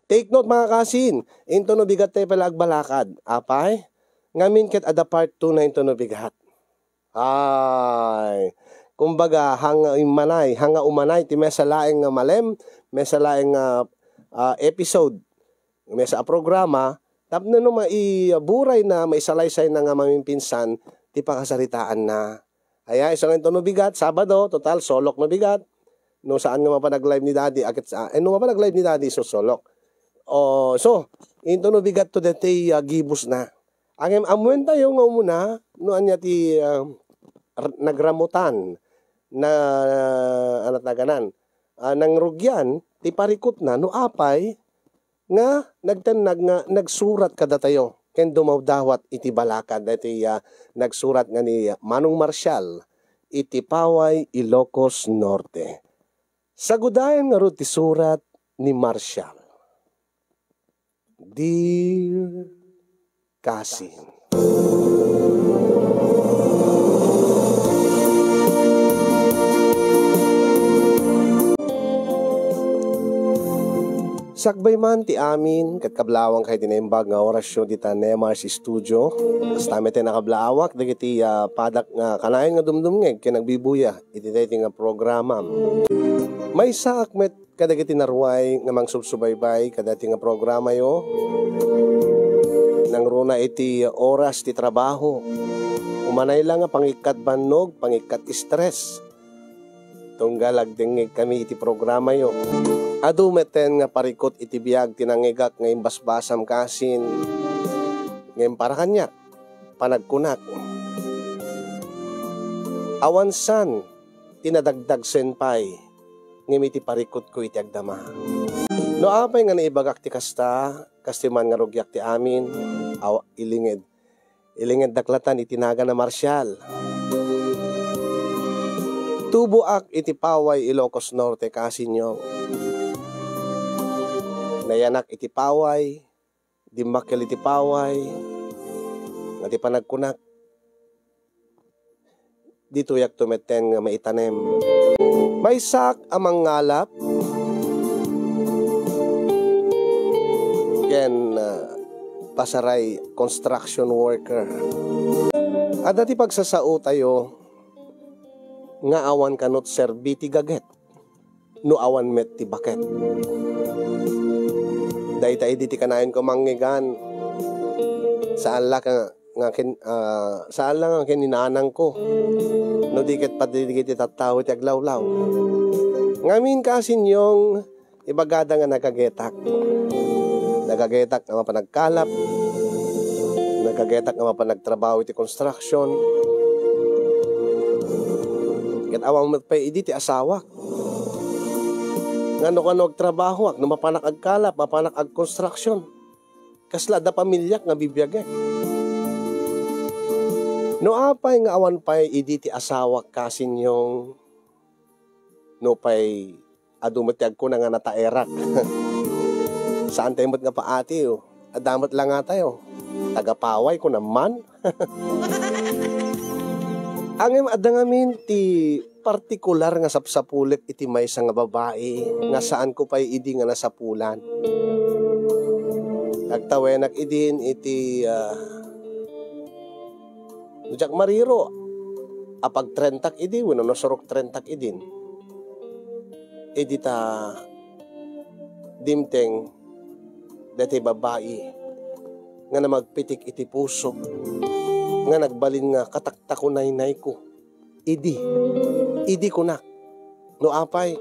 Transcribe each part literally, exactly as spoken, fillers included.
Take note, mga kasin, into no bigat tayo pala agbalakad. Apay? Ngamin ket adda part two na into no bigat. Ay, kumbaga, hanga immanay, hanga umanay, ti maysa laeng nga malem, maysa laeng nga, ah, episode, maysa a programa, tapno no maiburay na, maisalaysay na nga mamimpinsan, ti pakasaritaan na. Aya, isu nga into no bigat, Sabado, total, solok no bigat. No saan nga mapan nag-live ni Daddy, akit sa, eh, no mapan nag-live ni Daddy, isu solok. O, so, into no bigat to deti, ah, gibus na. Ngem ammoentayo nga umuna, no ania ti, ah, r-, nagramutan na, ano tawaganan, ah, nangrugian ti parikutna, no apay nga nagtennag nga nagsurat kadatayo ken dumawdawat iti balakad. Daytoy, ah, nagsurat nga ni Manong Marcial iti Paway, Ilocos Norte. Sagudayen ngarud ti surat ni Marcial. Dear Kasin. Sakbay man ti amin, ket kablawang kay ti naimbag nga orasyo dita Nemar's Studio. Kasta met ti nakablawak, dagiti, ah, padak nga kanayon nga dumdumngeg ken nagbibuya iti daytoy nga programa. Maysaak met kadagiti naruay nga mangsubsubaybay kadaytoy nga programayo. Nangruna iti oras ti trabaho. Umanay la nga pangikkat bannog, pangikkat stress. Tunggal agdengngeg kami iti programayo. Adu metten nga parikut iti biag ti nangngegak nga imbasbasam kasin. Ngem para kaniak, panagkunak, awan saan ti nadagdagsen pay ngem iti parikutko iti agdama. No apay nga naibagak ti kasta, kastoy man nga rugiak ti amin, aw-, ilinged, ilingeddak latan iti nagan a Marcial. Tuboak iti Paway, Ilocos Norte, kasinyo. Nayanak iti Paway, dimmakkel iti Paway, nga ti panagkunak, ditoyak to metten nga maitanem. Maysaak a mangngalap ken, ah, pasaray construction worker. Adda ti pagsasaotayo nga awan kanut serbi ti gaget no awan met ti baket. Dayta idi ti kanayonko mangngegak. Saan la ka, nga ken, ah, saan la nga ken ni nanangko. No di ket pati dagiti tattao ti aglawlaw. Ngamin, kasinyong, ibagada nga nagagetak. Nagagetak nga mapan nagkalap. Nagagetak nga mapan nagtrabaho iti construction. Ket awan met pay idi ti asawak. Nga no kano agtrabahoak, no mapanak agkalap, mapanak agkonstruksyon, kasla adda pamiliak nga bibiagek. No apay nga awan pay idi ti asawak, kasinyong, no pay adu met ti agkuna nga nataerak. Saan tayo met nga paati, oh. Adda met la nga tayo. Taga Paway, kuna man. Ngem adda ngamin ti partikular nga sapsapulek iti maysa nga babai nga saanko pay idi nga nasapulan. Agtawenak idin iti, ah, no diak mariro, apag trentak idi, wenno nasurok trentak idin. Idi ta dimteng daytoy babai nga namagpitik iti pusok, nga nagbalin nga kataktakunaynayko. Idi, idi kunak, no apay,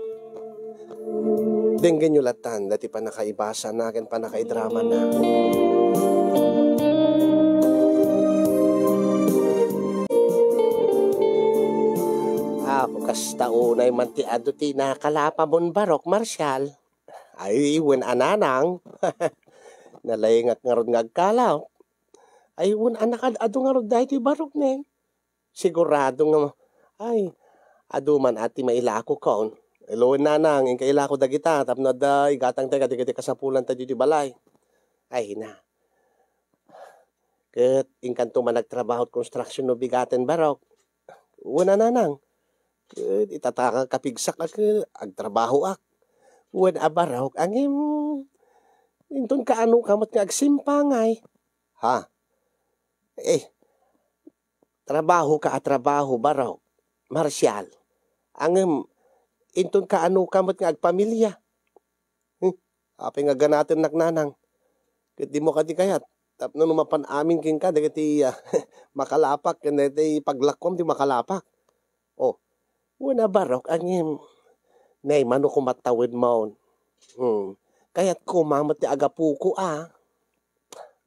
denggenyo latan daytoy pannakaibasana ken pannakaidramana. Apo, kasta unay man ti adu ti nakalapamon, Barok, Marcial. Ay, wen a nanang. Nalaingak ngarud nga agkalap. Ay, wen a nakaad-adu ngarud daytoy Barok, ne. Sigurado nga, ay, adu man a ti mailako kon. Wen nanang, inka ilako dagita, tapno adda igatang tayo kadagiti kasapulan tayo di balay. Ay, na. Ket inkanto man agtrabaho iti construction no bigaten, Barok. Wen a nanang. Ket itatakang kapigsak a ket agtrabahoak. Wen a Barok, ngem Inton kaano ka met nga agsimpangay. Ha? Eh, trabaho ka a trabaho, Barok. Marsial. Ngem, inton kaano ka met nga agpamilia. Hmm? Apay nga ganatennak, nanang? Ket dimo kadi kayat tapno no mapan amin kenka dagiti, ah, makalapak ken dagiti paglakuam ti makalapak. Oh, wen a, Barok, ngem, naimano koma ta wen maon. Hmm. Kayat koma met ti agapoko a.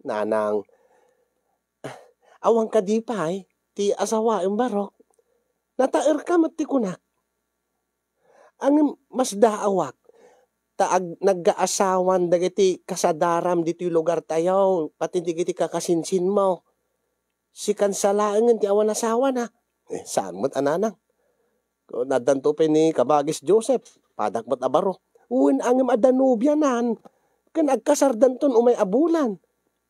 Nanang, awan kadi pay ti asawaem, Barok? Nataerka met ti kunak. Ngem masdaawak ta ag-, naggaasawan dagiti kasadaram ditoy lugartayo, pati dagiti kakasinsinmo. Sikan sa laengen ti awan asawana. Eh, saan met a, nanang? Addanto pay ni Kabagis Joseph, padak met a baro. Wen, ngem adda nobianan, ken agkasardanton umay a bulan.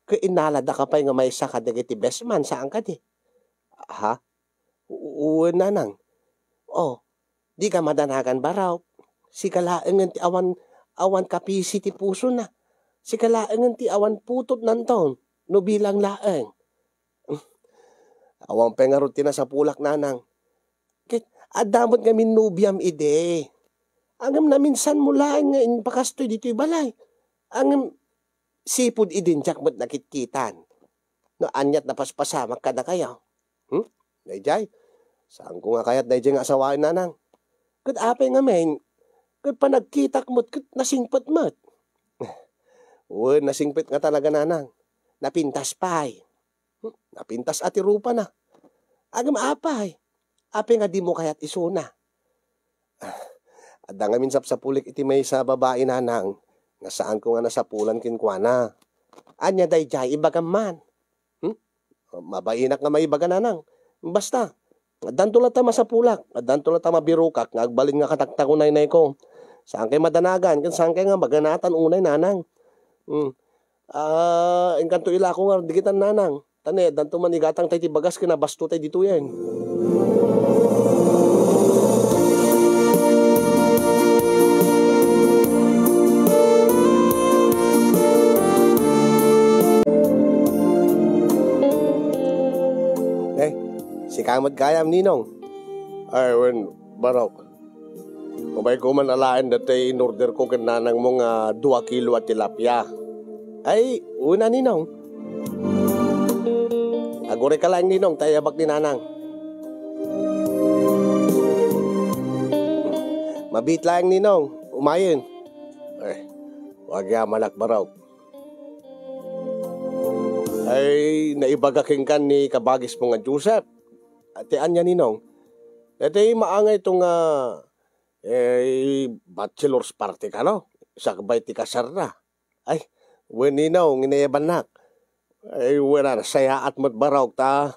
Ket innalada ka pay nga maysa kadagiti best man, saan kadi? Ha? U-, wen, nanang. Oh, dika madanagan, Barok. Sika laengen ti awan, awan kapisi ti pusona. Sika laengen ti awan putotnanton, no bilang laeng. Awan pay ngarud ti nasapulak, nanang. Ket adda met ngamin nobiam idi. Ngem naminsanmo laeng nga impakastoy ditoy balay. Ngem sipud idin diak met nakitkitan. No aniat napaspasamak kadakayo. Hmm? Daydiay, saanko nga kayat daydiay nga asawaen, nanang. Ket apay ngamin, ket panagkitak met ket nasingpet met. Wen, nasingpet nga talaga, nanang. Napintas pay. Hmm? Napintas a ti rupana. Ngem apay? Apay nga dimo kayat isuna? Ah, adda ngamin sapsapulik iti maysa a babai, nanang, nga saanko nga nasapulan kenkuana. Ania daydiay, ibagam man. Hmm? Mabainak nga maibaga, nanang. Basta, addanto latta masapulak, addanto latta mabirokak nga agbalin nga kataktakunaynayko. Saankay madanagan, ken saankay nga maganatan unay, nanang. Hmm. Ah, inkanto ilako nga digitan, nanang. Ta ne, addanto man igatangta iti bagas ken nabastotay ditoyen. Eh, sika met gayam, Ninong? Ay, wen, Barok. Umayko man alaen datoy in-orderko ken nanangmo nga dua kilo a tilapia. Ay, wen a, Ninong. Agurayka laeng, Ninong, ta ayabak ni Nanang. Mabiit laeng, Ninong. Umayen. Eh, agyamanak, Barok. Ay, naibaga kenka ni kabagismo nga Joseph. Ti ania, Ninong? Daytoy maangayto nga, eh, bachelor's party kano? Sakbay ti kasarna. Ay, wen, Ninong, inayabannak. Ay, wen a, nasayaat met, Barok, ta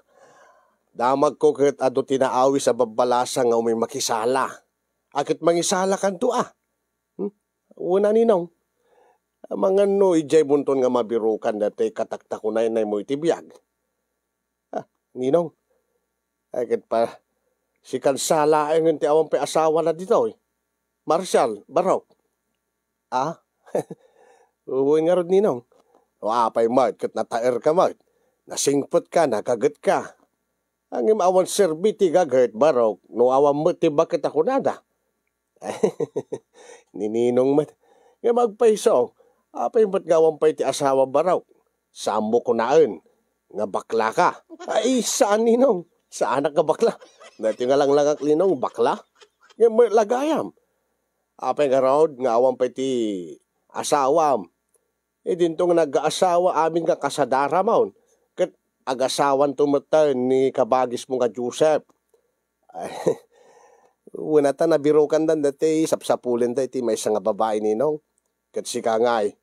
damagko ket adu ti naawis a babbalasang nga umay makisala. A ket mangisalakanto a. Hmm? Wen a, Ninong. Amangan no idiay munton nga mabirokan datoy kataktakunaynaymo iti biag. Ah, Ninong. Ay, ket pa, sikan sa laengen ti awan pay asawana ditoy. Marshal, Barok. Ah? Wen ngarud, Ninong. O apay met, ket nataerka met. Nasingpetka, nagagetka. Ngem awan serbi ti gaget, Barok, no awan met ti baket a kunada. Ni Ninong met. Ngem agpayso, apay met nga awan pay ti asawa, Barok? Saanmo kunaen nga baklaka? Ay, saan, Ninong. Saanak nga bakla. Daytoy nga langlangak, Ninong, bakla. Ngem met la gayam. Apay ngarud nga awan pay ti asawam? Idinto nga nagaasawa amin nga kasadaramon, ket agasawanto metten ni kabagismo nga Joseph. Ay, wen a ta nabirokandan datoy sapsapulenda iti maysa nga babai, Ninong. Ket sika ngay,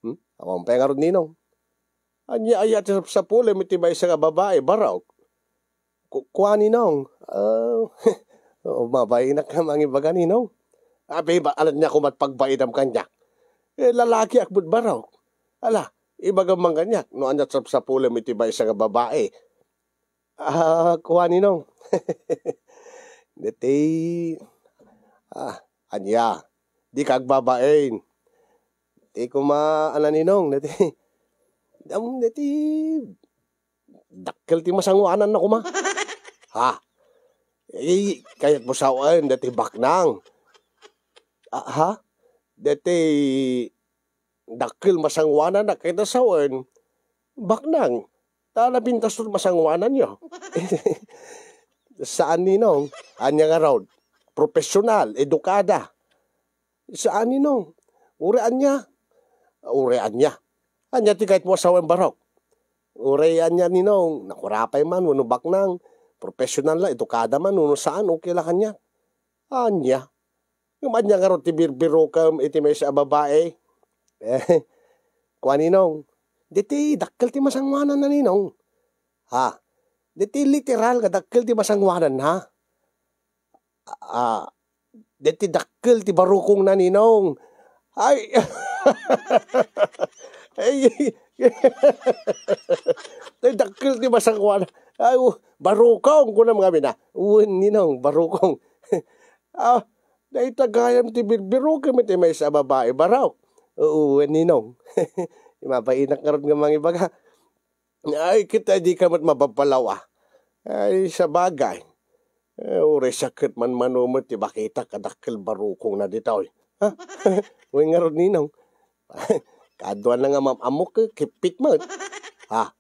hmm? Awan pay ngarud, Ninong. Ania aya ti sapsapulem iti maysa nga babai, Barok? Ku-, kua, Ninong. Ah, o, mabainak nga mangibaga, Ninong. Abi, ba, alan niya kumat pagbaidam kaniak? Eh, lalakiak met, Barok. Ala, ibagam man kaniak no ania sapsapulem iti maysa nga babai. Ah, kua, Ninong. Deti, ah, ania? Di ka agbabain. Ikuma a naninong, dati, am, dati, dakkel ti masangoananna koma. Ha? Eh, kayatmo sawen, dati baknang. Ah, ha? Dati dakkel masangoananna, kayatmo sawen, baknang. Ta napintas to masangoananyo. Saan, ninong. Ania ngarud? Profesional, edukada. Saan, ninong. Uray ania. Uray ania. Ania ti kayatmo a sawen, barok? Uray ania, ninong. Nakurapay man, wenno baknang. Profesional la, edukada man, wenno saan, okay la kaniak. Ania. Ngem ania ngarud ti birbirokem iti maysa a babai? Kua, ninong. Diti dakkel ti masangoananna, ninong. Ha? Diti literal nga dakkel ti masangoananna. Ah, diti dakkel ti barukongna, ninong. Ay. Ay. Diti dakkel ti masangoanan. Ay, oh, barukong, kunam ngamin, ah. Wen, ninong, barukong. Ah, dayta gayam ti birbirokem iti maysa a babai, barok. Oo, wen, ninong. Mabainak ngarud nga mangibaga. Ay, kita di ka met mababalaw, ah. Ay, sabagay. Eh, uray sakit man mano met ti bakitak a dakkel barukongna ditoy. Ha? Wen ngarud, ninong. Kaduana nga mam-ammok, eh, kippit met. Ha?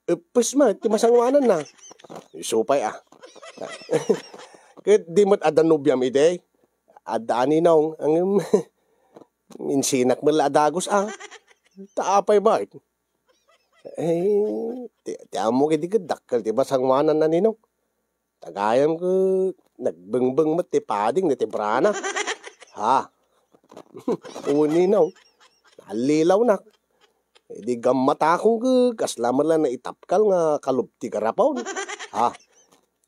Eppes met ti masangoananna. Isu pay, ah. Ket di met adda nobiam idi? Adda, ninong. Ngem, insinak met la a dagus, ah. Ta apay met? Eh, ti, ti ammok idi ket dakkel ti masangoananna, ninong. Ta gayam ket nagbengbeng met ti pading dayta brana. Ha? Wen, ninong. Nallilawnak. Idi gammatakon ket kasla met la naitapkal nga kalub ti garapon. Ha?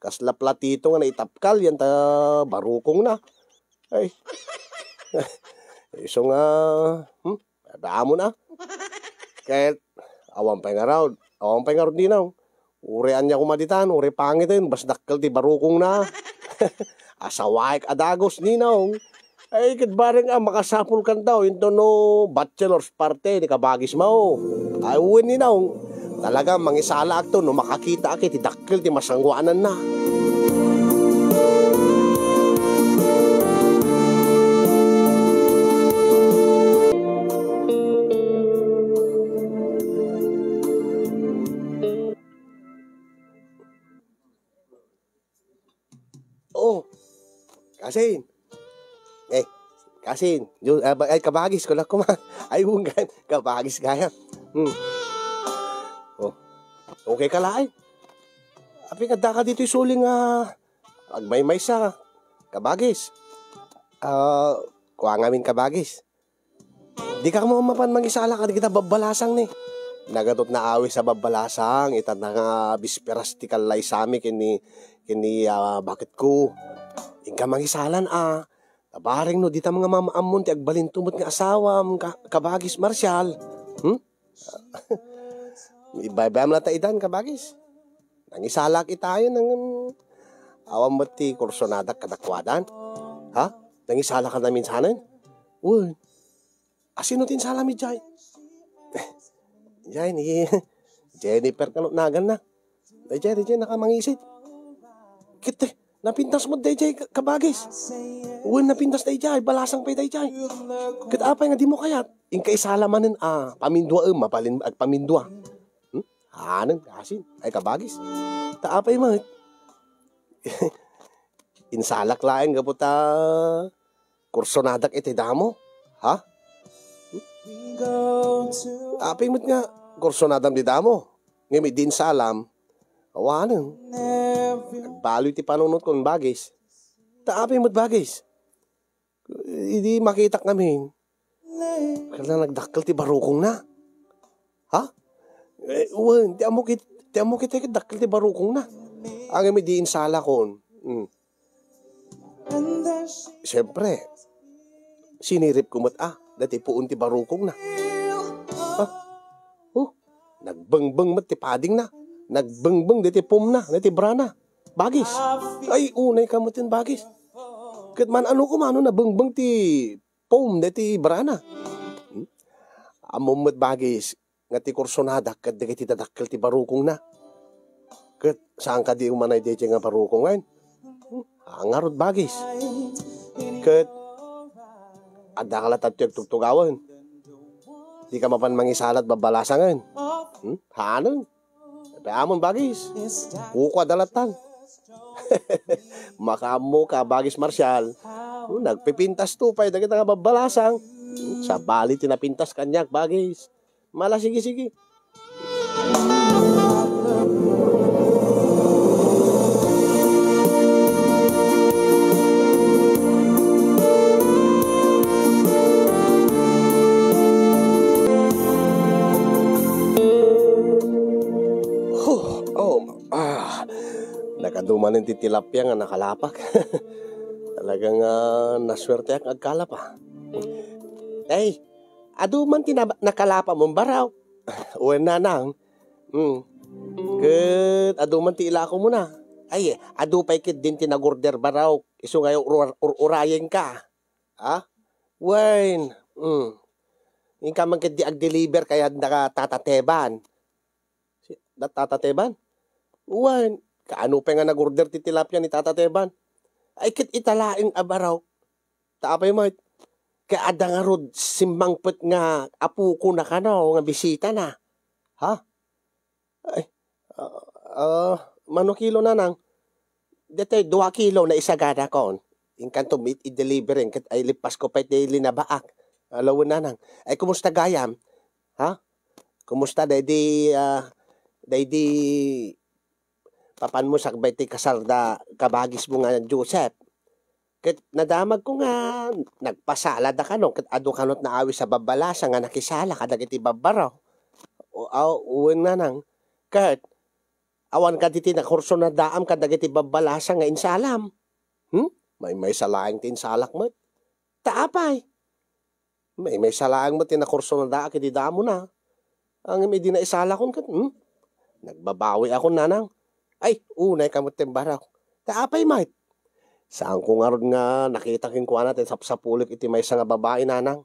Kasla platito nga naitapkal yan ta barukongna. Ay. Isu nga, hmm? Adda amon, ah. Ket awan pay ngarud, awan pay ngarud, ninong. Uray ania koma ditan, uray pangiten, basta dakkel ti barukongna. Asawaek a dagus, ninong. Ay, ket bareng a makasapulkanto intono bachelor's party ni kabagismo. Ay, wen, ninong. Talaga, mangisalaakto no makakitaak iti dakkel ti masangoananna. Oh, kasin. Eh, kasin. Yo, ah, ba-, ay, kabagis, kuna koma. Ay, wunggan. Kabagis gayam. Hmm. Oh. Okay ka laeng? Apay nga addaka ditoy suling, ah, agmaymaysa, kabagis. Ah, kua ngamin, kabagis. Dika koma mapan mangisala kadagita babbalasang ni. Nagatot naawis a babbalasang, ita nga bisperas ti kallaysami ken ni, ken ni, ah, baketko. Inka mangisalan, ah. Bareng no dita nga maam-ammon ti agbalinto met nga asawam, ka-, kabagis Marcial. Hmm? Ibaybayam la ta idan, kabagis. Nangisalak itayo, nang, awan met ti kursonadak kadakuadan. Ha? Nangisalak ka na minsanen? Wen. Asino ti insalam idiay? Idiay ni Jennifer kano naganna. Daydiay, daydiay, nakamangisit. Ket, napintas met daydiay, ka-, kabagis. Wen, napintas daydiay, balasang pay daydiay. Ket apay nga dimo kayat? Inka isala manen a paminduaem, mabalin agpamindua. Hmm? Anen, asin, ay kabagis. Ta apay met? Insalak laeng gapu ta kursonadak iti damo. Ha? Apay met nga kursunadam di damo? Ngem idi insalam, awanen. Nagbaloy ti panunotkon, bagis. Ta apay met, bagis? Idi makitak ngamin, kailangan nagdakkel ti barukongna. Ha? Eh, wen, ti ammok it-, ti ammok iti ket dakkel ti barukongna. Ngem idi insalakon. Hmm. Siyempre, siniripko met, ah, dati puon ti barukongna. Ah, oh, nagbengbeng met ti padingna. Nagbengbeng dati pumna, dati brana. Bagis. Ay, unay ka met ken bagis. Ket man-ano koma no nabengbeng ti pum dati brana. Hmm? ammom met, bagis, nga ti kursonadak ket dagiti dadakkel ti barukongna. Ket saan kadi umanay daytoy nga barukong, wen? Ngarud, bagis. Ket adda ka latta ti agtugtugawen. Di ka mapan mangisala ti babbalasangen. Hmm? Haaneng. Ammom, bagis. Puko a dalattan. Makaammo ka, bagis Marshall. Hmm, nagpipintas to pay dagita nga babbalasang. Hmm, sabali ti napintas kaniak, bagis. Mala, sige, sige. Huh, oh, ah, nakadumanen ti tilapia nga nakalapak. Talaga nga nasuerteak nga agkalap, ah. Ay, adu man ti naba-, nakalapamon, Barok. Wen, nanang. Hmm. Ket adu man ti ilakomon a. Ay, adu pay ketdin ti nagorder, Barok. Isu nga ur-, ur-, urayenka. Ha? Wen. Hmm. Inka man ketdi agdeliver kayatna, Tata Teban. Si, da, Tata Teban? Wen, kaano pay nga nagorder ti tilapia ni Tata Teban? Ay, ket ita laeng a, Barok. Ta apay met? Ket adda ngarud simmangpet nga apokona kano nga bisitana. Ha? Ay, ah, ah, mano kilo, nanang? Daytoy dua kilo nga isaganakon. Inkanto met i-deliver ket ay lippasko pay ti linabaak. Ala wen, nanang. Ay, kumusta gayam? Ha? Kumusta daydi, ah, daydi papanmo sakbay ti kasarda kabagismo nga Joseph? Ket nadamagko nga nagpasalada kano ket adu kano ti naawis a babbalasang nga nakisala kadagiti babbaro. O, aw, wen, nanang. Ket awan kadi ti nakursonaam kadagiti babbalasang nga insalam? Hmm? Maymaysa laeng ti insalak met. Ta apay? Maymaysa laeng met ti nakursonaak idi damona. Ngem idi naisalakon ket, hmm? Nagbabawiakon, nanang. Ay, unay ka met ti Barok. Ta apay met? Saanko ngarud nga nakita kenkuana ti sapsapulek iti maysa nga babai, nanang.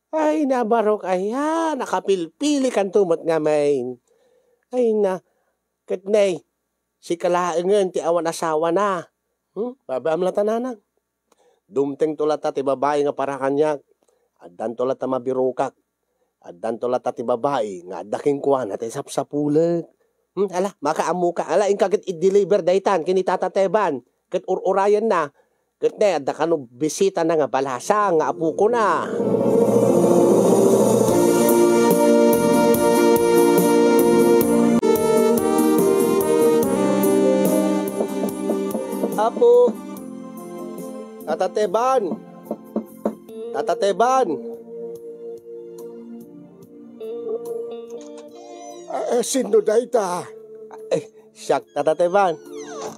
Ay, na, Barok, ay, ah, nakapilpili kanto met ngamin. Ay, na, ket nay, sika laengen ti awan asawana. Hmm? Babaam latta, nanang. Dumtengto latta ti babai nga para kaniak. Addanto latta mabirokak. Addanto latta ti babai nga adda kenkuana ti sapsapulek. Hmm, ala, makaammoka. Ala, inka ket i-deliver daytan ken ni Tata Teban. Ket ur-urayenna. Ket ne, adda kano bisitana nga balasang nga apokona. Apo, Tata Teban! Tata Teban! Eh, sinno dayta? Eh, siak, Tata Teban.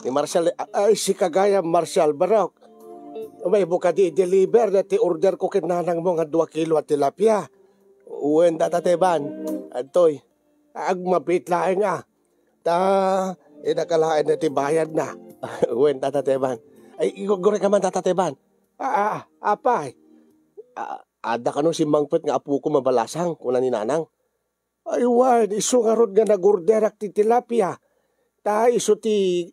Ni Marshall, eh. Ay, sika gayam, Marshall, Barok. Umaymo kadi i-deliver daytoy order ko ken nanangmo nga dua kilo a tilapia? Wen, Tata Teban. Adtoy. Agmabiit laeng a. Ta, inakalaenna ti bayadna. Wen, Tata Teban. Ay, igurgurek man, Tata Teban. Ah, ah, apay? Ah, adda kano simmangpet nga apokon a balasang, kuna ni nanang. Ay, wen, isu ngarud nga nagorderak ti tilapia. Ta isu ti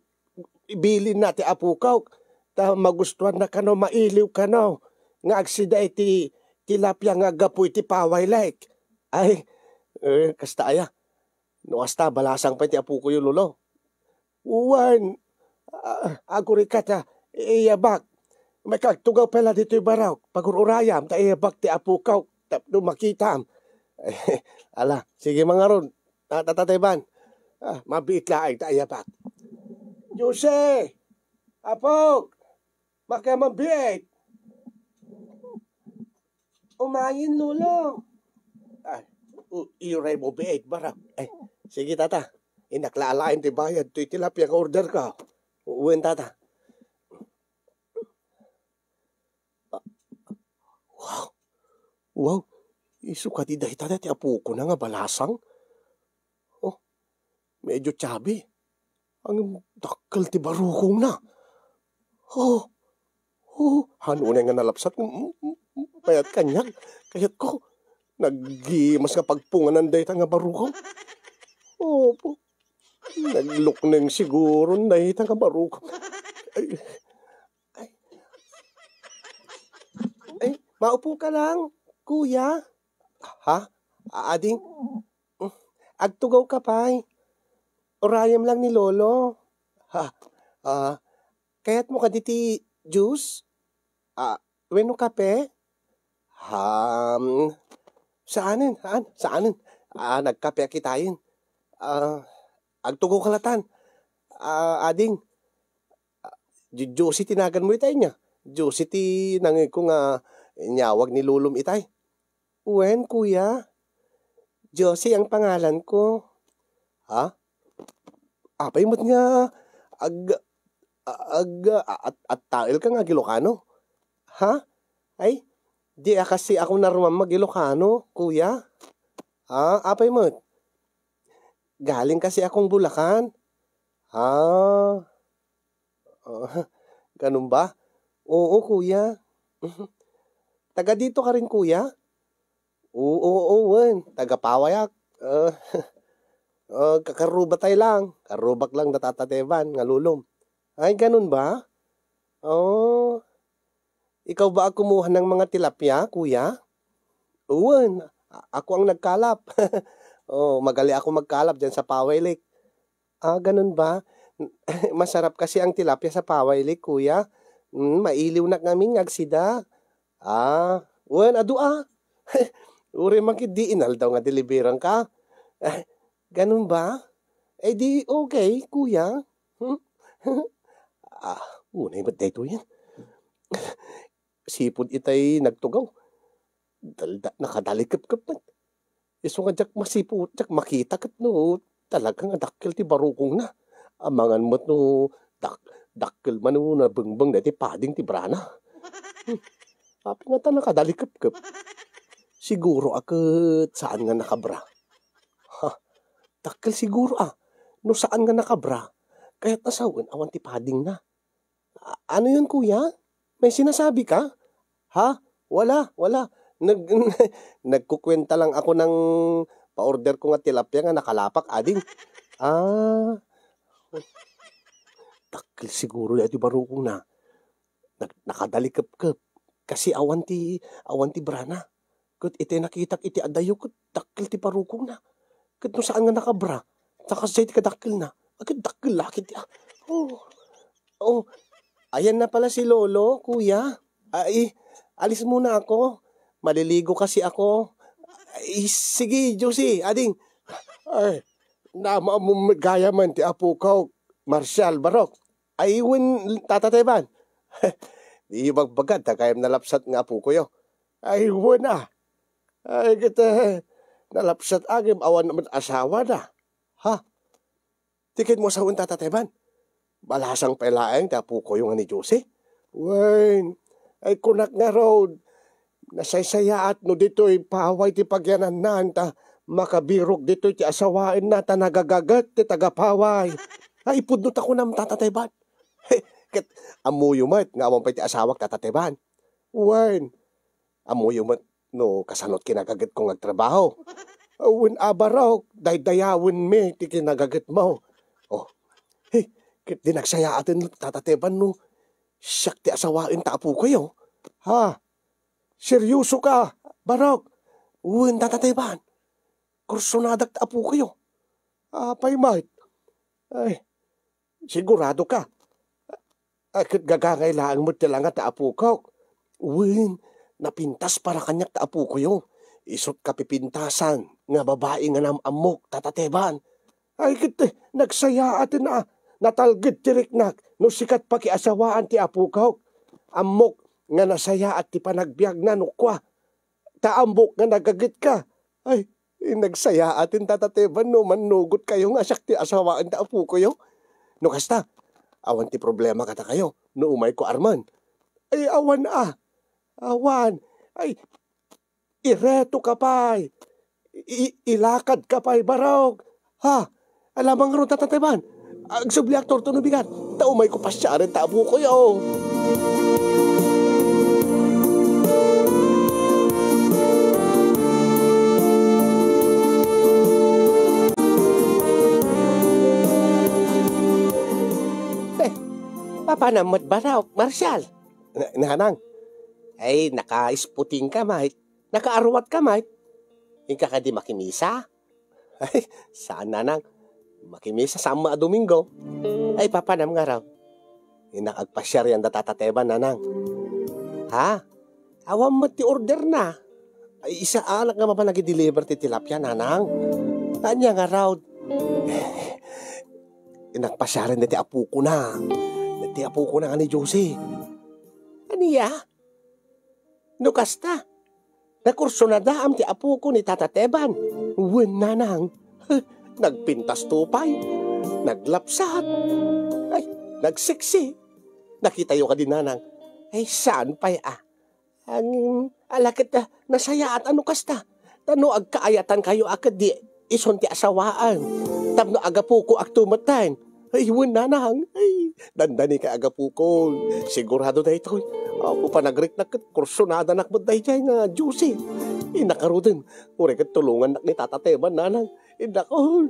ibilinna ti apokak. Ta magustuanna kano, mailiw kano nga agsida iti tilapia nga aggapu iti Paway Lake. Ay, eh, kasta aya. No kasta, balasang pay ti apokoyo, Lolo. Wen, ah, agurika ta iyabak. Maikagtugaw pay la ditoy Barok. Pagur-urayam ta iyabak ti apokak tapno makitam. Ala, sige man ngarud, Ta-, Tata Teban. Ah, mabiit laeng ta iyabak. Jose! Apok! Makaammo biit! Umayen, Lolo. Ay, u-, iray mo biit, Barok. Ay, sige, Tata. Inakalaen ti bayad, toy tilapia nga order ko. Wen, Tata. Ah, wow. Wow. Isu kadi dayta ti apokona nga balasang? Oh, medyo chubby. Ang dakkel ti barukongna. Oh, oh, hano unay nga nalapsat? Mm, mm, mm, mayat kaniak. Kayatko. Naggimas nga pagpunganan dayta nga barukaw. Opo. Naglukneng siguro dayta nga barukaw. Ay, ay. Ay, maupo ka lang, kuya. Ha? Ading? Agtugaw ka pay. Urayem lang ni Lolo. Ha? Ah, kayatmo kadi ti juice? Ah, wenno kape? Ham, saanen, saan, saanen. Ah, nagkape a kitayen. Ah, agtugaw ka latan. Ah, ading, ah, Ju-, Josie ti naganmo itay niya. Josie ti nangegko nga inyawag ni Lolom itay. Wen, kuya. Josie ang pangalan ko. Ha? Apay met nga ag-, ag-, a-, at-, attail ka nga ag-Ilocano? Ha? Ay, di a kasi ako narumam ag-Ilocano, kuya. Ha? Apay met? Galing kasi akong Bulacan. Ha? Ah, ganun ba? Oo, kuya. Taga dito ka rin, kuya? Oo, oo, wen. Taga Pawayak. Ah, ah, kakarrubatay lang. Karrubak lang da Tata Teban nga lolom. Ay, ganun ba? Oh. Ikaw ba ang kumuha ng mga tilapia, kuya? Wen, a-, ako ang nagkalap. Oh, magali ako magkalap diyan sa Paway Lake. Ah, ganun ba? Masarap kasi ang tilapia sa Paway Lake, kuya. Mm, mailiw nak ngamin nga agsida. Ah, wen, adu a. Uray man ketdi inaldaw nga deliveran ka. Ganun ba? Eh di okay, kuya. Hmm? Ah, unay met daytoyen. Sipud itay nagtugaw. Dalda-, nakadalikepkep met. Isu nga diak masipu-, diak makita ket no talaga nga dakkel ti barukongna. Amangan met no dak-, dakkel man no nabengbeng daytoy pading ti brana. Hmm. Apay ngata nakadalikepkep? Siguro a ket saan nga nakabra. Ha? Dakkel siguro a. No saan nga nakabra, kayatna sawen awan ti padingna. A-, ano yun, kuya? May sinasabi ka? Ha? Wala, wala. Nag-, nagkukuwenta lang ako ng pa-order ko nga tilapia nga nakalapak, ading. Ah. Dakkel siguro daytoy barukongna. Nag-, nakadalikepkep. Kasi awan ti, awan ti brana. Ket iti nakitak iti adayo, ket dakkel ti barukongna. Ket no saan nga nakabra, ta kasdiay ti kadakkelna. Ket dakkel la ket, ah. Oh. Oh. Ayan na pala si Lolo, kuya. Ay, alis muna ako. Maliligo kasi ako. Ay, sige, Josie, ading. Ay, naammo met gayam ti apok, Marshal, barok. Ay, wen, Tata Teban. Di bagbagad, ta gayam nalapsat nga apokoyo. Ay, wen a. Ay, ket, eh, nalapsat a ngem awan met asawana. Ha? Ti ket mo sawen, Tata Teban? Balasang pay laeng ti apokoyo nga ni Josie? Wen, ay kunak ngarud, nasaysayaat no ditoy Paway ti pagyanannan ta makabirok ditoy ti asawaenna ta nagagaget ti taga-Paway. Ay, pudno ta kunam, Tata Teban. Ket ammoyo met nga awan pay ti asawak, Tata Teban. Wen, ammoyo met no kasano ti kinagagetko nga agtrabaho. Wen a, barok, daydayawenmi ti kinagagetmo. Oh, hey, ket di nagsayaaten, Tata Teban, no siak ti asawaen ta apokoyo. Ha? Seryoso ka, barok? Wen, Tata Teban. Kursonadak ta apokoyo. Apay met? Ay, sigurado ka? A, ket gagangay laeng met ti langa ta apokok. Wen, napintas para kaniak ta apokoyo. Isut' kapipintasan nga babai nga nam-ammok, Tata Teban. Ay, ket, eh, nagsayaaten a natalged ti riknak no sika ti pakiasawaan ti apokok. Ammok nga nasayaat ti panagbiagna no kua, ta ammok nga nagagetka. Ay, nagsayaaten, Tata Teban, no mannugotkayo nga siak ti asawaen ta apokoyo. No kasta, awan ti problema kadakayo no umayko armen. Ay, awan a. Awan. Ay, ireto ka pay. I-, ilakad ka pay, barok. Ha? Alamang ron, Tata Teban. Agsubliak torto no bigat. Ta umayko pasiaren ta apokoyo. Papanam met ba, Marshal? Na-, nanang, ay, nakaisputing ka, mait. Nakaarwat ka, mait. Inka kadi makimisa? Ay, saan, nanang. Makimisa, saan met a Domingo. Ay, papanam ngarud. Innak agpasiar yan da Tata Teban, nanang. Ha? Awan met ti order na. Ay, isaanak nga mapan agi-deliver ti tilapia, nanang. Ania ngarud? Innak pasiaren dayta apokona. Dayta apokona nga ni Josie. Ania? No kasta, nakursunadaam ti apoko ni Tata Teban. Wen, nanang. Nagpintas to pay. Naglapsat. Ay, nagseksi. Nakitayo kadi, nanang? Ay, saan pay a? Ang ala ket, ah, nasayaat a no kasta. Ta no agkaayatan kayo a ket di isun ti asawaan. Tapno agapuko agtumetten. Ay, wen, nanang. Ay, dandani kay agapuko. Sigurado daytoy. Apo, panagriknak ket kursunadanak met daydiay nga Josie. Innak ngaruden. Uray ket tulongannak ni Tata Teban, nanang. Innak, oh.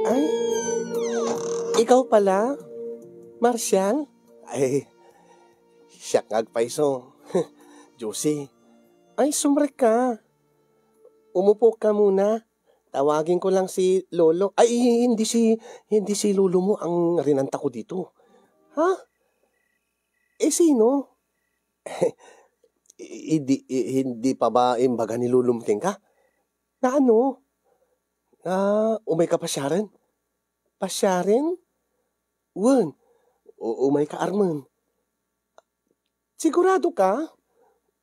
Ay, ikaw pala, Marshal? Ay, siak nga agpayso. Josie. Ay, sumrek ka. Umupo ka muna. Tawagin ko lang si Lolo. Ay, hindi si, hindi si Lolo mo ang rinanta ko dito. Ha? Eh, sino? Hindi, hindi pa ba imbaga ni Lolo mo kenka? Na ano? Ah, umay ka pasiaren? Pasiaren? Wen, u-, umay ka armen. Sigurado ka?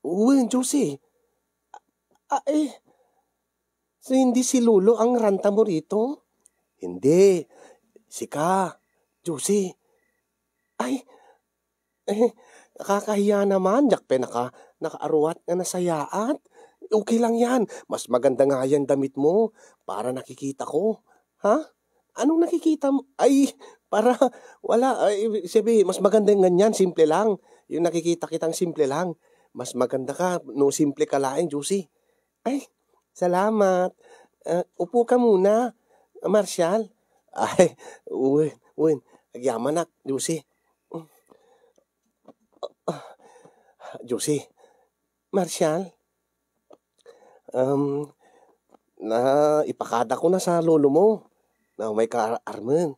Wen, Josie. A-, a-, eh, so hindi si Lolo ang ranta mo rito? Hindi. Sika, Josie. Ay, eh, nakakahiya naman. Diak pay naka-, nakaarwat nga nasayaat. Okay lang yan. Mas maganda nga yan damit mo para nakikita ko. Ha? Anong nakikita mo? Ay, para, wala. Ay, sabi, mas maganda yung ganyan. Simple lang. Yung nakikita kitang simple lang. Mas maganda ka, no simple ka laeng, Josie. Ay, salamat. Ah, upo ka muna, Marshal. Ay, uy, uy. Agyamanak, Josie. Josie, Marshal, um, na ipakada ko na sa lolo mo na umay ka armen.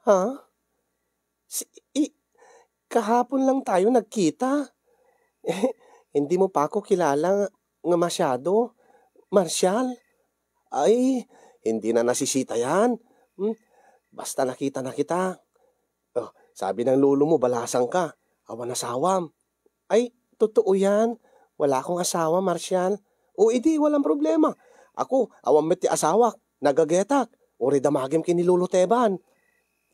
Ha? Si, i-, kahapon lang tayo nagkita. Hindi mo pa ako kilala nga masyado, Marshal. Ay, hindi na nasisita yan. Hmm? Basta nakita na kita. Oh, sabi ng lolo mo, balasang ka. Awan asawam. Ay, totoo yan. Wala akong asawa, Marshal. O, idi, walang problema. Ako, awan met ti asawak. Nagagetak. Uray damagim ken ni Lolo Teban.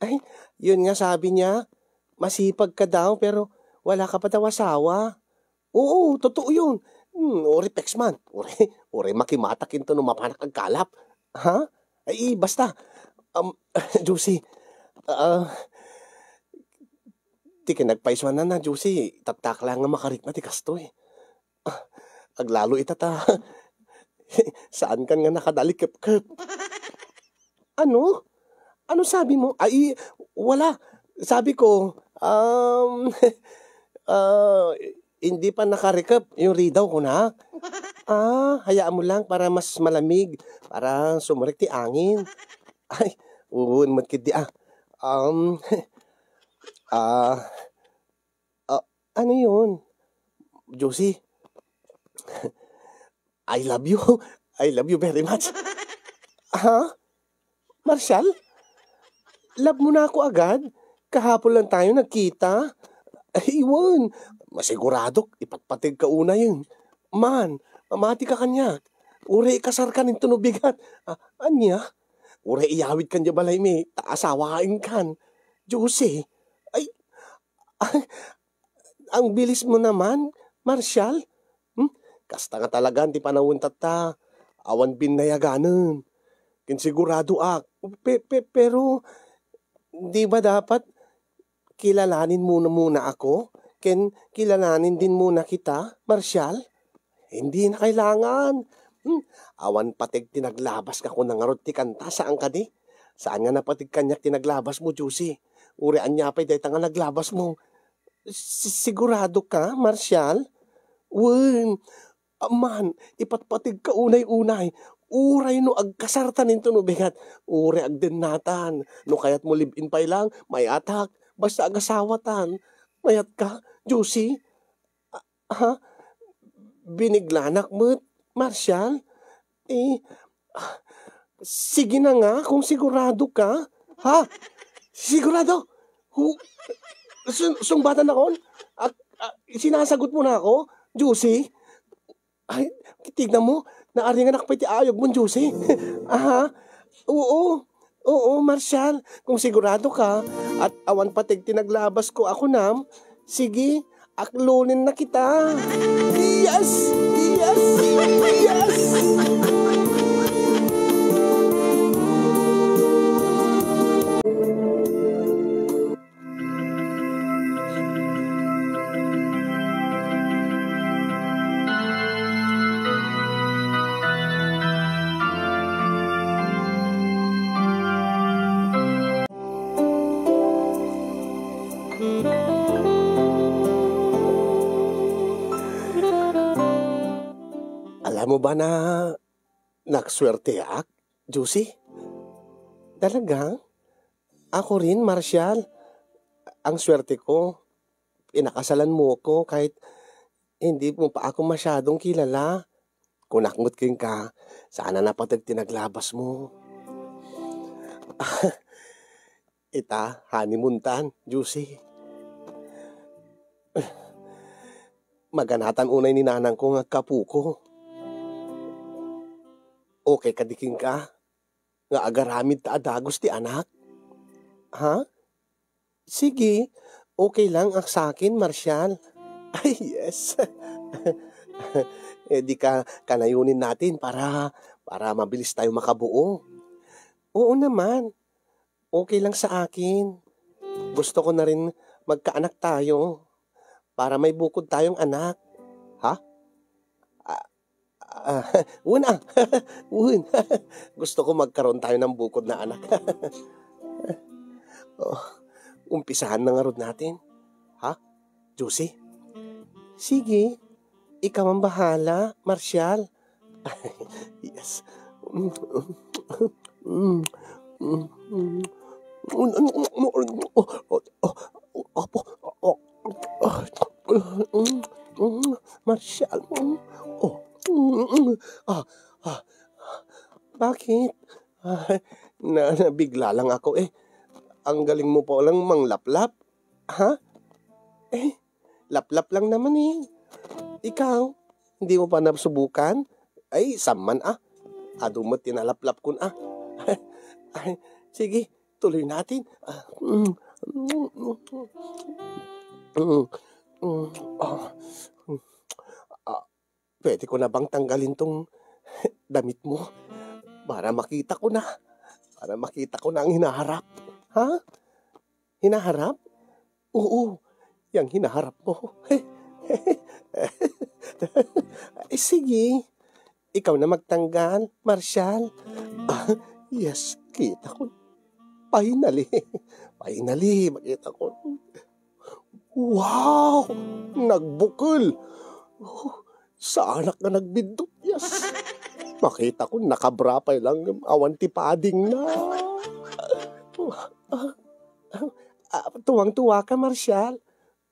Ay, yun nga sabi niya. Masipag ka daw, pero wala ka pa daw asawa. Oo, totoo yun. Hmm, uray peks man. Uray, uray makimatak into no mapanak agkalap. Ha? Ay, basta. Um, Josie, ah, ti kinagpaisuan na, Josie, tatta ka lang nga makarikna ti kastoy. Ah, aglalo ita ta. Saan kan nga nakadalikepkep? Ano? Ano sabi mo? Ay, wala. Sabi ko, um, ah, hindi pa nakarikep yung ridaw ko na. Ah, hayaan mo lang para mas malamig, para sumurek ti angin. Ay, uwan met kidi, ah. Um, ah, ah, ano yun? Josie, I love you. I love you very much. Ha? Marshal? Love mo na ako agad? Kahapon lang tayo nagkita. Ay, iwan. Masigurado, ipatpateg ka una yun. Man, mamati ka kaniak. Uray ikasar ka nin tunubigat. Ah, anya? Uray iyawid ka niya balay mi, ta asawaen kan. Josie, ay, ay, ang bilis mo naman, Marshal. Hmm? Kasta nga talagan ti panawen tatta. Awan binnayaganen. Ken sigurado ak. Pe-, pe-, pero, di ba dapat kilalanin mo na muna ako? Ken kilalanin din muna kita, Marshall? Hindi na kailangan. Hmm, awan pateg ti naglabas nga kuna ngarud ti kanta, saan kadi? Saan nga napateg kaniak ti naglabas mo, Josie? Uray ania pay dayta nga naglabas mo? Si-, sigurado ka, Marshall? Wen, aman, ipatpateg ka unay-unay. Uray no agkasartan inton ubigat, uray agdennatan. No kayat mo live-in pay lang, mayatak. Basta agasawatan. Mayat ka, Josie? Ha? Biniglaanak met, Marshall? Eh, ah, sige na nga kung sigurado ka. Ha? Sigurado? Hu-, sun-, sungbatan akon? Ah, ah, sinasagot mo na ako, Josie? Ay, tignan mo, naaringanak pay ti ayog mo, Josie. Aha. Oo. Oo, Marshall, kung sigurado ka, at awan pateg ti naglabas ko a kunam, sige, aklonen na kita. Yes! Yes! Yes! Alam mo ba na nagsuerteak, Josie? Talaga? Ako rin, Marshall. Ang swerte ko, pinakasalan mo ko kahit hindi mo pa ako masyadong kilala. Kunak met kenka, sana napateg ti naglabas mo. Ita, honeymoon tan, Josie. Maganatan unay ni nanangko nga agkapuko. Okay kadi kenka nga agaramid ta a dagus ti anak? Ha? Sige, okay lang ak sa akin, Marshall. Ay, yes. Eh, di ka kanayunin natin para, para mabilis tayo makabuo. Oo naman. Okay lang sa akin. Gusto ko na rin magkaanak tayo para may bukod tayong anak. Ha? Ah, ah, wen, ah. Wen. Gusto ko magkaroon tayo ng bukod na anak. Oh, umpisahan na ngarud natin. Ha? Josie? Sige. Ikaw ang bahala, Marshall. Yes. Mm, mm, mm. Apo. Marshall. Oh. Ah, ah. Bakit? Ah, na, nabigla lang ako eh. Ang galing mo pa lang manglaplap. Ha? Eh, laplap lang naman eh. Ikaw, hindi mo pa nasubukan? Ay, samman ah. Adu met ti nalaplap kun ah. Ay, sige, tuloy natin. Ah, mm, mm, mm, mm, ah, ah, pwede ko na bang tanggalin tong damit mo? Para makita ko na. Para makita ko na ang hinaharap. Ha? Hinaharap? Oo, yang hinaharap mo. Eh, sige. Ikaw na magtanggal, Marshall. Ah, yes, kita ko. Finally. Finally, makita ko. Wow! Nagbukol. Oh, saanak nga nagbiddut, yes. Makita ko, nakabra pay lang, awan ti padding na. Ah, ah, ah, tuwang-tuwa ka, Marshall?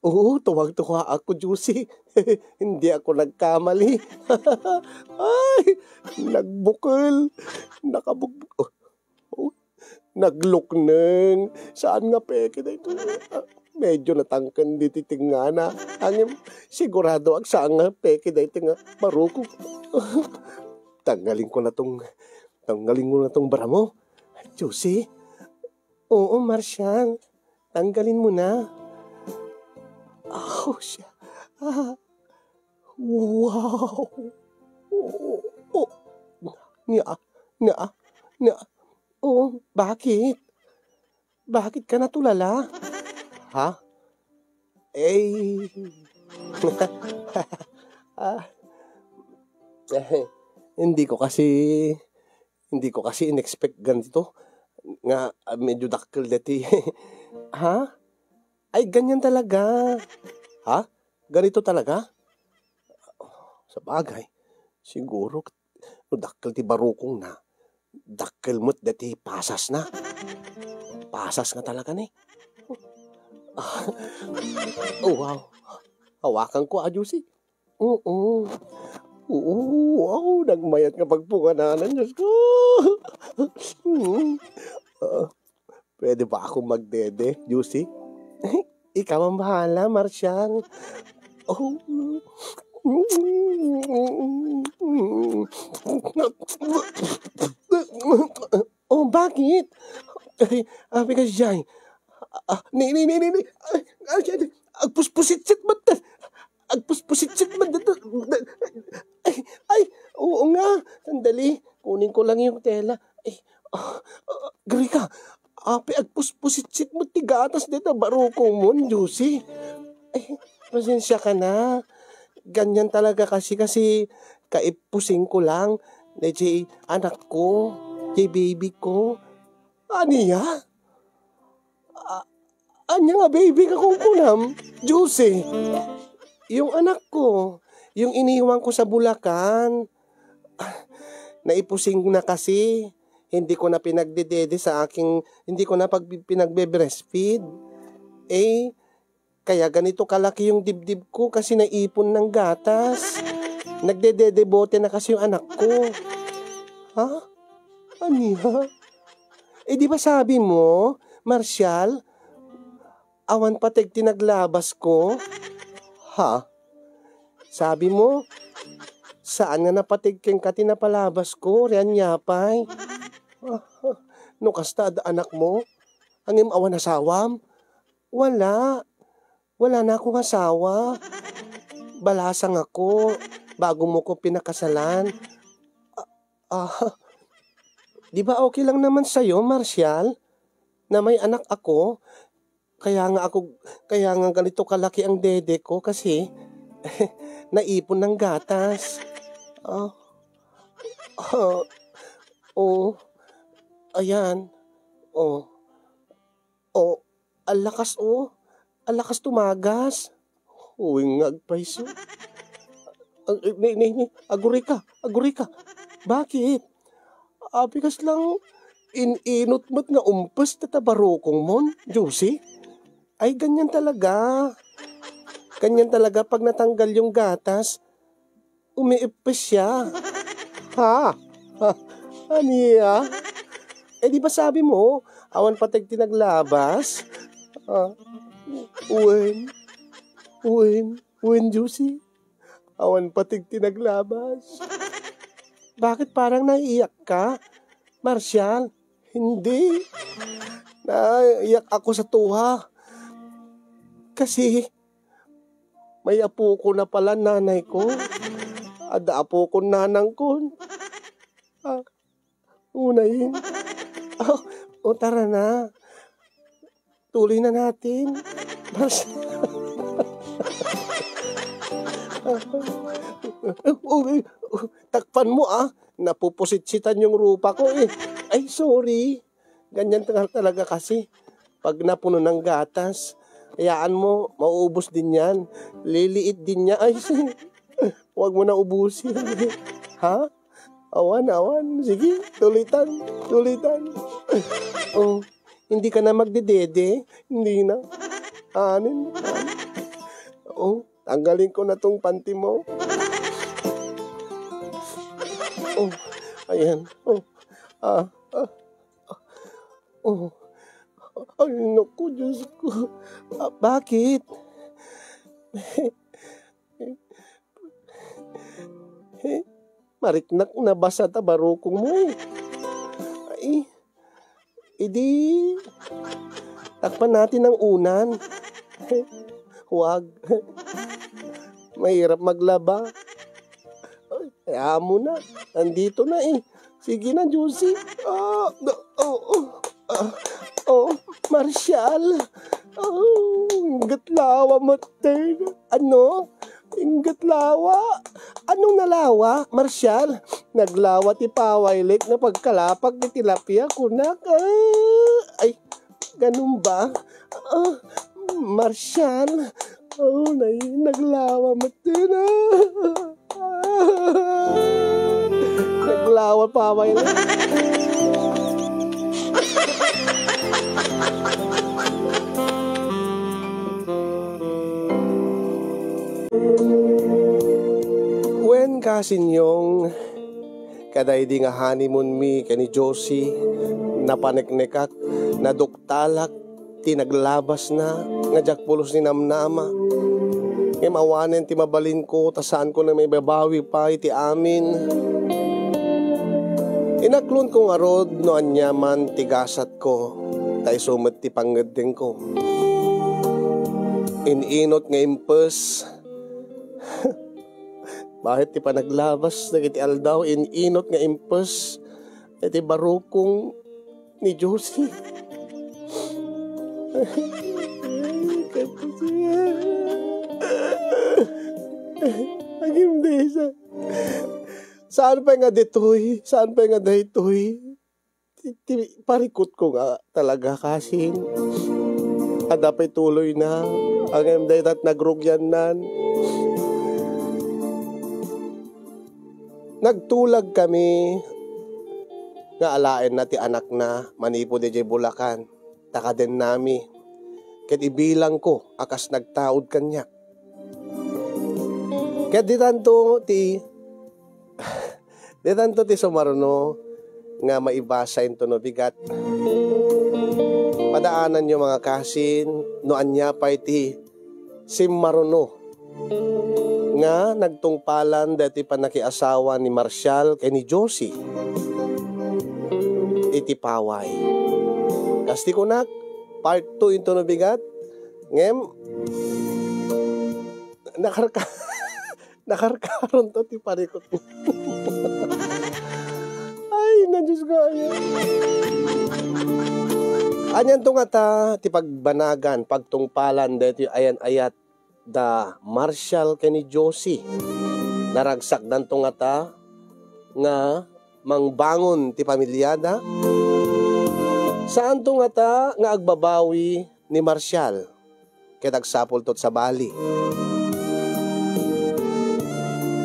Oo, tuwang-tuwa ako, Josie. Hindi ako nagkamali. Ay, nagbukol. Nakabugbog. Oh, oh, naglukneng. Saan nga peke daytoy? Ah, medyo natangken diti tengngana. Ngem, sigurado ak saan nga peke daytoy nga barukog. Tanggalin ko na tong, tanggalin ko na tong bra mo. Josie? Oo, Marshall. Tanggalin mo na. Oh, siya. Ah. Wow! Oh, oh. Nia, nia, nia. Oh, bakit? Bakit ka natulala? Ha? Eh. Ah. Eh, hindi ko kasi, hindi ko kasi in-expect ganito nga, ah, medyo dakkel deti. Ha? Ay, ganyan talaga. Ha? Ganito talaga? Sabagay, siguro no dakkel ti barukongna, dakkel met deti pasasna. Pasas nga talaga ni. Oh, wow. Hawakan ko, ah, Juicy. Oo. Oo, wow, nagmayat nga pagpungananan, Diyos ko. Mm. Ah, pwede ba akong magdede, Juicy? Ikaw ang bahala, Marshall. Oh. Oh, bakit? Ay, abi ka, Jai. Ah, ni, ni, ni, ni, ni. Ay, ay, ay, agpuspusit-sit man ta-, agpuspusit-sit man ta-, ay, ay, oo nga. Sandali, kunin ko lang yung tela. Ay, ah, ah, Grika, api agpuspusit-sit mo ti gatas dita barukong mo, Juicy. Ay, pasensya ka na. Ganyan talaga kasi, kasi kaipusing ko lang. Dayjay anak ko, dayjay baby ko. Ania? A-, ania nga baby nga kunkunam, Juicy? Yung anak ko, yung iniwan ko sa Bulacan. Ah, naipusing na kasi. Hindi ko na pinagdedede sa aking, hindi ko na pag-, pinagbe-breastfeed. Eh, kaya ganito kalaki yung dibdib ko kasi naipon ng gatas. Nagdededebote na kasi yung anak ko. Ha? Ania? Eh, di ba sabi mo, Marshall, awan pateg ti naglabas ko? Ha? Sabi mo, saan nga napateg kenka ti napalabas ko, rian yapay? Ah, no kasta, adda anak mo? Ngem awan asawam? Wala. Wala na akong asawa. Balasang ako bago mo ko pinakasalan. Ah, ah, di ba okay lang naman sa'yo, Marshall, na may anak ako? Kaya nga ako, kaya nga ganito kalaki ang dede ko kasi naipon ng gatas. Ah, ah, oh, ayan. Oh, oh, alakas, oh. Alakas tumagas. Uy, nga agpayso. Ag-, ni, ni, ni, agurika, agurika. Bakit? Apikas lang, in-inot met nga umpes ta barukong mon, Juicy. Ay, ganyan talaga. Ganyan talaga pag natanggal yung gatas, umiippes siya. Ha? Ha? Ania? Eh, di ba sabi mo, awan pateg ti naglabas? Ah, wen, wen, wen, Juicy. Awan pateg ti naglabas. Bakit parang naiiyak ka, Marshall? Hindi. Naiyak ako sa tuha. Kasi may apo ko na pala, nanay ko. Adda apo ko, nanang ko. Ah, unay. Oh, oh, tara na. Tuloy na natin. Mas-, oh, oh, takpan mo, ah. Napupusitsitan yung rupa ko, eh. Ay, sorry. Ganyan ta-, talaga kasi. Pag napuno ng gatas, hayaan mo, mauubos din yan. Liliit din niya. Ay, huwag mo na ubusin. Ha? Awan, awan. Sige, tulitan. Tulitan. Oh, hindi ka na magdedede? Hindi na. Anin? Oh, tanggalin ko na tong panty mo. Oh, ayan. Oh, ah, ah, oh. Ay, naku, Diyos ko. Ah, bakit? Mariknak, nabasa ta barukong mo, eh. Ay, idi, takpan natin ang unan. Huwag. Mahirap maglaba. Ay, hayaan mo na. Nandito na, eh. Sige na, Juicy. Ah, oh, oh, ah, oh, Marshall. Oh, Ingget lawa metten. Ano? Ingget lawa? Anong nalawa, Marshall? Naglawa ti paway lek nga pagkalapag ti tilapia, kunak. Ah, ay, ganun ba? Ah, Marshall. Oh, nay, naglawa metten, ah. Naglawa paway lek. Wen, Kasin Yong, kadaydi nga honeymoon mi ken ni Josie, napaneknekak, naduktalak ti naglabasna nga diak pulos ni namnama. Ngem awanen ti mabalinko ta saanko na maibabawi pay ti amin. Inaklonko ngarud no aniaman ti gasatko, ta isu met ti pangngeddengko. In-inot nga impes, bakit ti panaglabas dagiti aldaw, in-inot nga impes iti barukong ni Josie. Agimdesa. Saan pay nga ditoy? Saan pay nga daytoy? Ti, ti parikutko nga talaga, Kasin. Adda pay tuloyna. Ngem dayta ti nagrugiannan. Nagtulag kami nga alaenna ti anakna manipud idiay Bulacan, ta kadennami, ket ibilangko a kas nagtaud kaniak. Ket ditanto ti, ditanto ti sumaruno nga maibasa intono bigat. Padaananyo, mga kasin, no ania pay ti simmaruno nga nagtungpalan daytoy pannakiasawa ni Marshall ken ni Josie iti paway. Kas ti kunak, part two intono bigat, ngem nakarka-, nakarkaronto ti parikut. Ay, na Diyos ko, ay. Anianto ngata ti pagbanagan, pagtungpalan daytoy ayan-ayat da Marshall ken ni Josie? Naragsakdanto ngata nga mangbangon ti pamiliada? Saanto ngata nga agbabawi ni Marshall ket agsapulto ti sabali.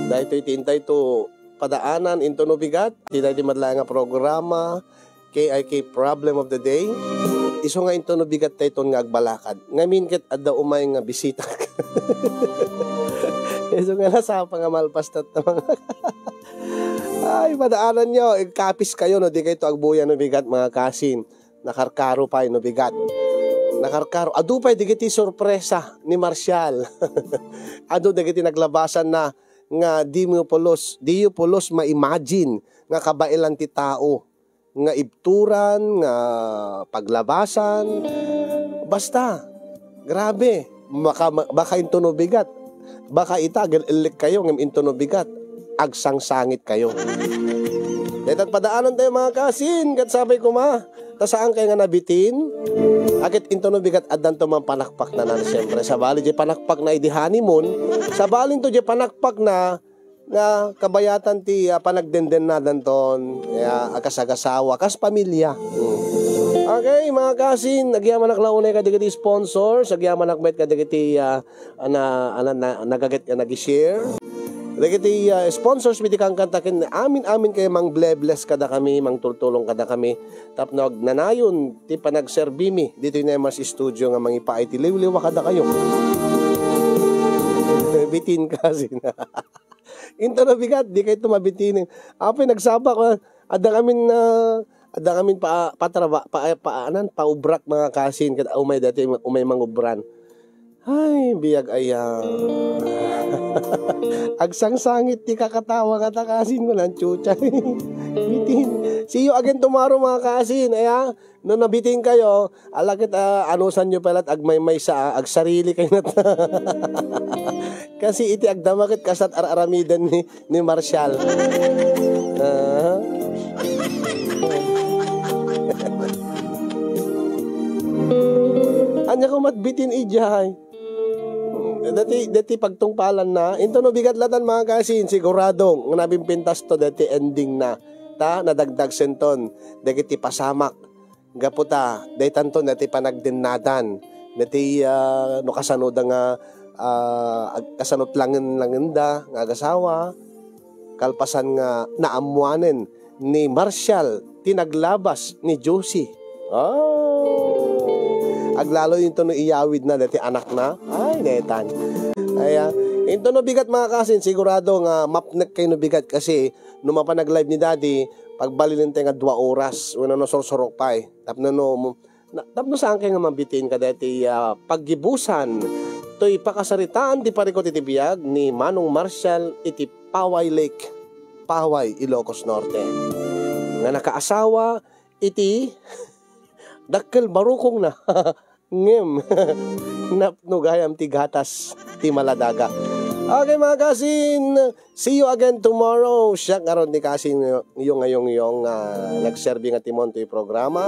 Daytoy ti intayto padaanan intono bigat ti daytoy met laeng nga programa, K I K Problem of the Day. Isu nga intono bigat dayton nga agbalakad. Ngamin ket adda umay nga bisita. Isu nga nasapa nga malpas tatta, mga ay, padaananyo, igkapis kayo no di kayto agbuya no bigat, mga kasin. Nakarkaro pay no bigat. Nakarkaro. Adu pay dagiti sorpresa ni Marshall. Adu dagiti naglabasanna nga diyo pulos, diyo pulos ma-imagine nga kabaelan ti tao, nga ibturan, nga paglabasan. Basta, grabe. Maka-, baka intono bigat. Baka ita, agil-illik kayo, ngem intono bigat. Agsangsangit kayo. Dayta ti padaanantayo, mga kasin, ket sapay koma, ta saan kayo nga nabitin? Ket intono bigat, addanto man panakpakna, siyempre. Sabali, di panakpakna idi honeymoon. Sabalinto, di panakpakna, nga kabayatan ti, ah, panagdendennadanton, ya, agasagasawa, kas pamilya. Mm. Okay, mga kasin, agyamanak la unay kadagiti sponsors, agyamanak met kadagiti, ah, ana, ana, na, nagaget nga nag-share. Dagiti, ah, sponsors mi ti kankanta ken amin-amin kayo mangble-bless kada kami, mangtultulong kada kami. Tapno agnanayon ti panagserbimi ditoy Nemas Studio nga mangipaay ti liwliwa kada kayo. Bitin kasin. Intono bigat, di kayto mabitinen. Apay, nagsapa ko, adda ngamin, ah, adda ngamin pa, patraba-, pa, pa, anan, paubrak, mga kasin, ket umay dati, umay mangubran. Ay, biag aya. Agsangsangit ti kakatawa nga ta kasin ko, nanchucha. Bitin. See you again tomorrow, mga kasin. Aya, no nabitin kayo, ala ket, ah, anusanyo pay la't agmaymaysa, ah, agsarili kayo nat-, kasi iti agdama ket kasat ar-aramiden ni, ni Marshall. Ah. Anya ko matbitin ijay. Dati, dati pagtungpalan na. Into no bigat latan, mga kasin, sigurado nga nabimpintas to dati ending na. Ta, nadagdag senton. Dagiti pasamak. Gapu ta, daytanto dati panagdennadan. Dati, ah, no kasano da nga, ah, ag-, kasano langen-langen da nga agasawa. Kalpasan nga naammuanen ni Marshall ti naglabas ni Josie. Ah! Aglalo into no iyawid na dati anak na. Ay, netan. Ay, ah, into no bigat, mga kasin, sigurado nga mapnek kayo no bigat kasi no mapan nag-live ni Daddy, pagbalin tayo nga dua oras, wenno no sursurok pay. Tapno no, na, tapno saan kayo nga mabitin kadaytoy, ah, paggibusan toy pakasaritaan ti parikut iti biag ni Manong Marshall iti Paway Lake, Paway, Ilocos Norte. Nga nakaasawa iti dakkel barukongna. Ngem, napno gayam ti gatas ti maladaga. Okay, mga kasin, see you again tomorrow. Siak ngarud ni kasin yung ngayong yung, ah, nagserbi nga timon ti programa.